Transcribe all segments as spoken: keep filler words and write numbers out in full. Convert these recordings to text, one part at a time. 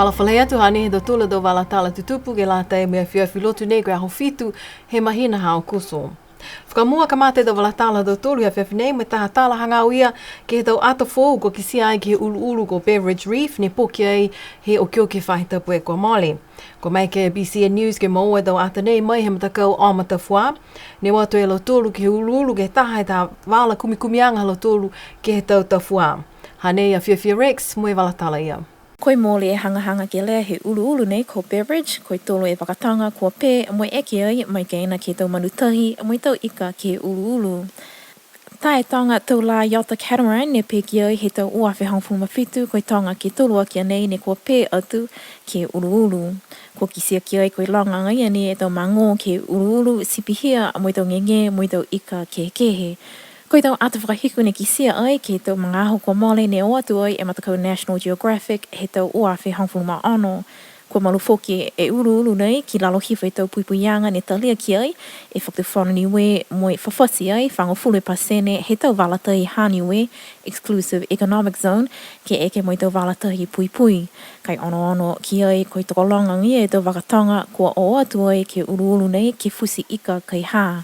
Fakaalofa lahi atu, hanei e tau tala, tau vala tala tutupu ke lata mo e afiafi Lotu nei, ko e aho fitu he mahina ha Aokuso. Fakamua, kamata e tau vala tala ha tautolu he afiafi nei mo e taha tala hagaao ia ke he tau ata foou kua kitia ai ke he uluulu ko Beveridge Reef, ne poki ai he okioki he faahi tapu kua mole. Kua maeke e B C N News ke moua e tau ata nei mai he matakau Oma Tafuā. Ne o atu e lautolu ke he uluulu ke he taha he tau vala kumikumiaga ha lautolu ke he tau tafuā. Hanei a Fiafia Rex mo e vala tala ia. Ko e mole e hagahaga kelea he uluulu nei ko Beveridge, ko e tolu e vakatoga kua pē mo e eke ai, mai kaina ke he tau manu tahi mo e tau ika ke he uluulu. Tā e toga tau lā iota catamaran ne pē ki ai he tau ua afe hogofulu ma fitu, ko e toga ke tolu aki a nei ne kua pē atu ke he uluulu. Kua kitia ki ai ko e loga agaia ni e tau magō ke he uluulu, ti pihia mo e tau gegē mo e tau ika kehekehe. Ko e tau ata fakahiku ne kitia ai ke he tau magaaho kua mole ne o atu ai e matakau National Geographic he tau ua afe hogofulu ma ono. Kua malu foki e uluulu nei ki lalo hifo he tau puipuiaga ne talia ki ai e Fakatufono Niue mo e fafati ai fagofulu e pasene he tau vala tahi ha Niue, exclusive economic zone, ke eke mo e tau vala tahi puipui. Ka e onoono ki ai ko e tokologa agaia e tau vakatoga kua o atu ai ke he uluulu nei ke futi ika kaihā.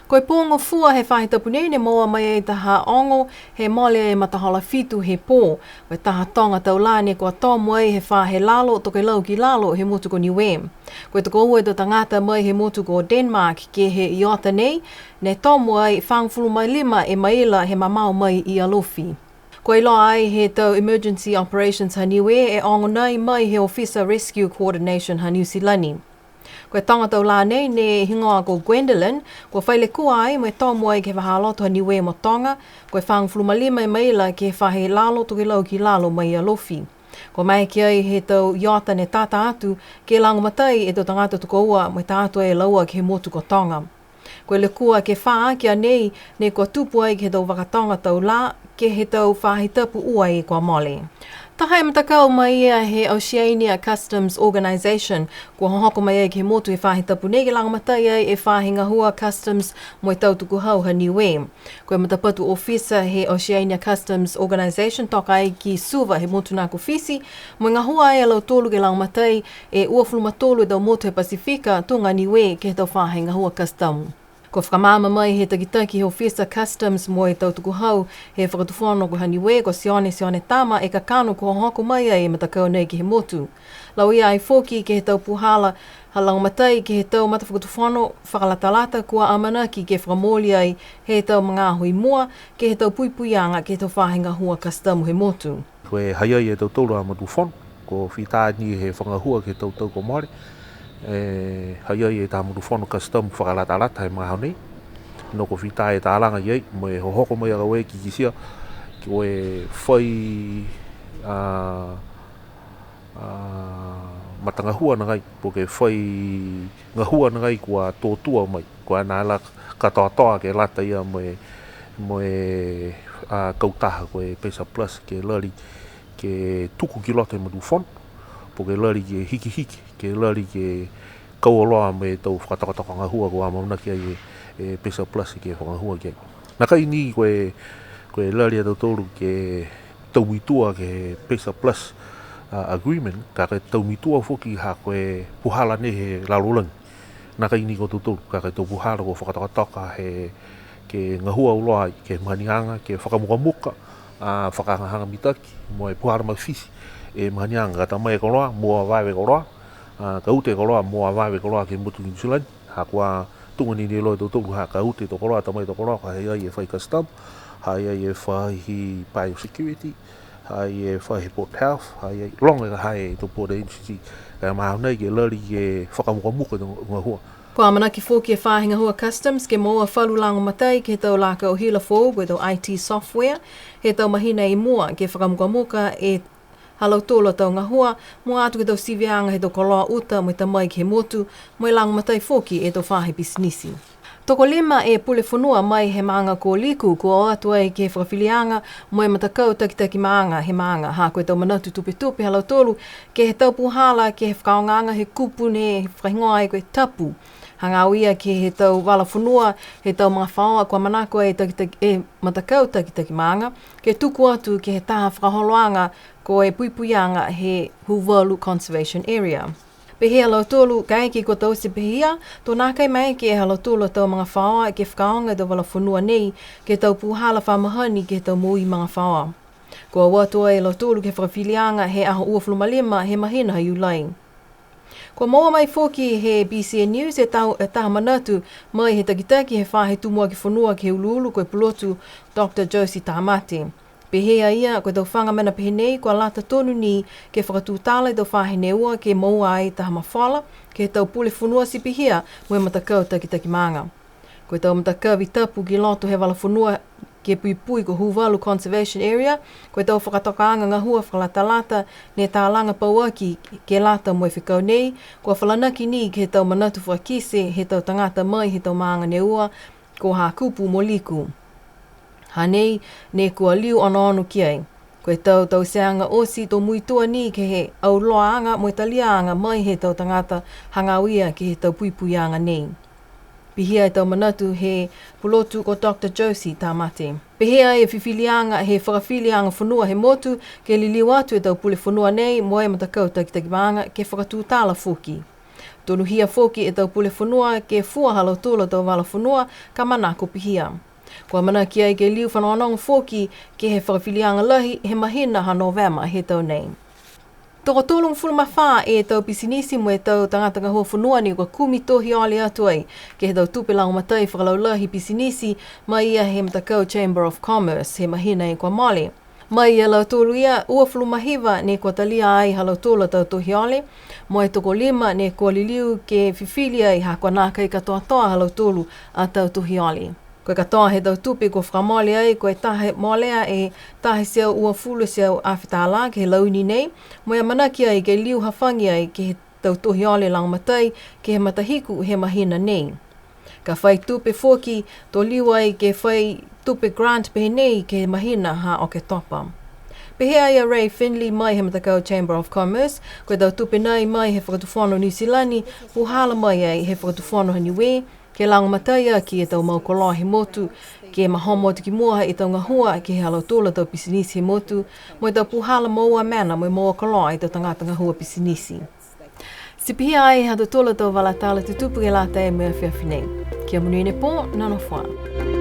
Ko e pō Gofua he faahi tapu nei ne moua mai ai taha ogo he mole e matahola fitu he pō. Ko e taha toga tau lā ne kua tomo ai he faahi lalo tokelau ki lalo he motu ko Niue. Ko e tokoua e tau tagata mai he motu ko Denmark ke he iota nei, ne tomo ai fagofulu ma lima e maila he mamao mai i Alofi. Kua iloa ai he tau Emergency Operations ha Niue e ogo nai mai he ofisa Rescue Coordination ha Niu Silani. Ko e toga tau lā nei ne higoa ko Gwendolyn, kua fai lekua ai mo e tomo ai ke he vahāloto ha Niue mo Toga, ko e fagofulu ma lima e maila ke he faahi lalo tokelau ki lalo mai i Alofi. Kua maeke ai he tau iota ne tata atu ke lagomatai e tau tagata tokoua mo e ta atu ai e laua ke he motu ko Toga. Ko e lekua ke fā aki a nei, ne kua tupu ai ke he tau vakatoga tau lā, ke he tau faahi tapu ua e kua mole. Taha e matakau mai ia he Oceania Customs Organisation, kua hohoko mai ai ke he motu he faahi tapu nei ke lagomatai ai e faahi gahua customs mo e tau tukuhau ha Niue. Ko e matapatu ofisa he Oceania Customs Organisation toka ai ki Suva he motu na ko Fisi, mo e gahua ai a lautolu ke lagomatai e uafulu ma tolu e tau motu he Pasifika, tuga Niue ke he tau faahi gahua customs. Kua fakamaama mai he takitaki he ofisa customs mo e tau tukuhau he fakatufono ko ha Niue ko Sione Sione Tama e kakano kua hohoko mai ai e matakau nei ke he motu. Lauia ai foki ke he tau puhala ha lagomatai ke he tau matafakatufono fakalatalata kua amanaki ke fakamooli ai he tau magaaho i mua ke he tau puipuiaga ke he tau faahi gahua customs he motu. Ko e ha i ai e tautolu a matua fono, ko fita ni he fakagahua ke he tau tau kua mole, e, ha i ai e taha matua fono customs fakalatalata he magaaho nei. Ne kua fita e talaga i ai, mo e hohoko mai a koe ki kitia, ko e fai, a, a, matagahua nakai, po ke fai gahua nakai kua tō tua mai. Ko e nā la katoatoa ke lata ia mo e, mo e, a, kautaha ko e Payzard Plus ke lali ke tuku ki loto he matua fono, po ke lali ke hikihiki, ke lali ke kau auloa mo e tau fakatokatoka gahua kua amanaki ai e, e Payzard Plus ke fakagahua ki ai. Nakai ni ko e, ko e lali a tautolu ke tau muitua ke he Payzard Plus, a, agreement, ka ko e tau muitua foki ha ko e puhala nei he lalolagi. Nakai ni ko tautolu, ka ko e tau puhala kua fakatokatoka he, ke gahua auloa ai, ke he mahaniaga, ke fakamukamuka, a, fakahagahaga mitaki, mo e puhala mafiti e mahaniaga, ka ta mai e koloa, mua vave e koloa, a, ka uta e koloa, mua vave e koloa ke he motu Niu Silani, ha kua tuga ni ne iloa e tautolu, ha ka uta e tau koloa, ta mai e tau koloa, ka ha i ai e faahi customs, ha i ai e faahi biosecurity, ha i ai e faahi port health, ha i ai loga ka ha i ai e tau port agency, ka e mahani ke lali ke fakamukamuka e tau gahua. Kua amanaki foki e faahi gahua customs ke moua falu lagomatai ke he tau lakau hila foou, ko e tau I T software, he tau mahina i mua, ke fakamukamuka e ha lautolu a tau gahua, mua atu ke he tau siviaga he tau koloa uta mo e ta mai ke he motu, mo e lagomatai foki e tau faahi pisinisi. Tokolima e pule fonua mai he maaga ko Liku, kua o atu ai ke he fakafiliaga mo e matakau takitaki maaga he maaga, ha ko e tau manatu tupetupe ha lautolu ke he tau puhala ke he fakaaogaaga he kupu ne fakahigoa ai ko e tapu. Hagaao ia ke he tau vala fonua, he tau magafaoa kua manako ai e takitaki, e matakau takitaki maaga, ke tuku atu ke he taha fakaholoaga ko e puipuiaga he Huvalu Conservation Area. Pehē a lautolu, kaeke kua taute pihia, to nākai maeke e ha lautolu a tau magafaoa ke fakaaoga e tau vala fonua nei ke he tau puhala fa mahani ke he tau moui magafaoa. Kua o atu ai a lautolu ke he fakafiliaga he aho uafulu ma lima he mahina ha Iulai. Kua moua mai foki he B C N News e tau, e taha manatu mai he takitaki he faahi tumuaki fonua ke he Uluulu ko e Pulotu, Doctor Josie Tamate. Pehē a ia, ko e tau faga mena pehē nei, kua lata tonu ni ke fakatutala e tau faahi ne ua ke moua ai taha mafola ke he tau pule fonua ti pihia mo e matakau takitaki maaga. Ko e tau matakavi tapu ki loto he vala fonua ke puipui ko Huvalu Conservation Area, ko e tau fakatokaaga gahua fakalatalata ne talaga pauaki ke lata mo e fekau nei, kua falanaki ni ke he tau manatu fakakite he tau tagata mai he tau maaga ne ua, ko Hakupu mo Liku. Hanei, ne kua liu onoono ki ai. Ko e tau tauteaga oti to muitua ni ke he auloaaga mo e taliaga mai he tau tagata hagaao ia ke he tau puipuiaga nei. Pihia e tau manatu he pulotu ko Doctor Josie Tamate. Pehē ai e fifiliaga he fakafiliaga fonua he motu ke liliu atu e tau pule fonua nei mo e matakau takitaki maaga ke fakatutala foki. Tonuhia foki e tau pule fonua ke fua ha lautolu a tau vala fonua ka manako pihia. Kua amanaki ai ke liu fanogonogo foki ke he fakafiliaga lahi he mahina ha Novema he tau nei. Tokotolugofulu ma fā e tau pisinisi mo e tau tagata gahua fonua ne kua kumi tohi ole atu ai ke he tau tupe lagomatai fakalaulahi pisinisi mai ia he matakau Chamber of Commerce he mahina e kua mole. Mai ia lautolu ia, uafulu ma hiva ne kua talia ai ha lautolu a tau tohi ole, mo e tokolima ne kua liliu ke fifili ai ha kua nākai katoatoa ha lautolu a tau tohi ole. Ko e katoa he tau tupe kua fakamole ai, ko e taha molea e taha e teau uafulu e teau afe tālā ke he launi nei, mo e amanaki ai ke liu hafagi ai ke he tau tohi ole lagomatai ke he matahiku he mahina nei. Ka fai tupe foki, to liu ai ke fai tupe grant pehē nei ke he mahina ha Oketopa. Pehē ai a Ray Finley mai he matakau Chamber of Commerce, ko e tau tupe nei mai he Fakatufono Niu Silani, puhala mai ai he Fakatufono ha Niue, ke lagomatai aki e tau mau koloa he motu, ke mahomo atu ki mua e tau gahua ke he ha lautolu a tau pisinisi he motu, mo e tau puhala moua mena mo e moua koloa e tau tagata gahua pisinisi. Ti pihia ai ha tautolu a tau vala tala tutupu ke lata mo e afiafi nei. Kia monuina e pō, nonofo ā.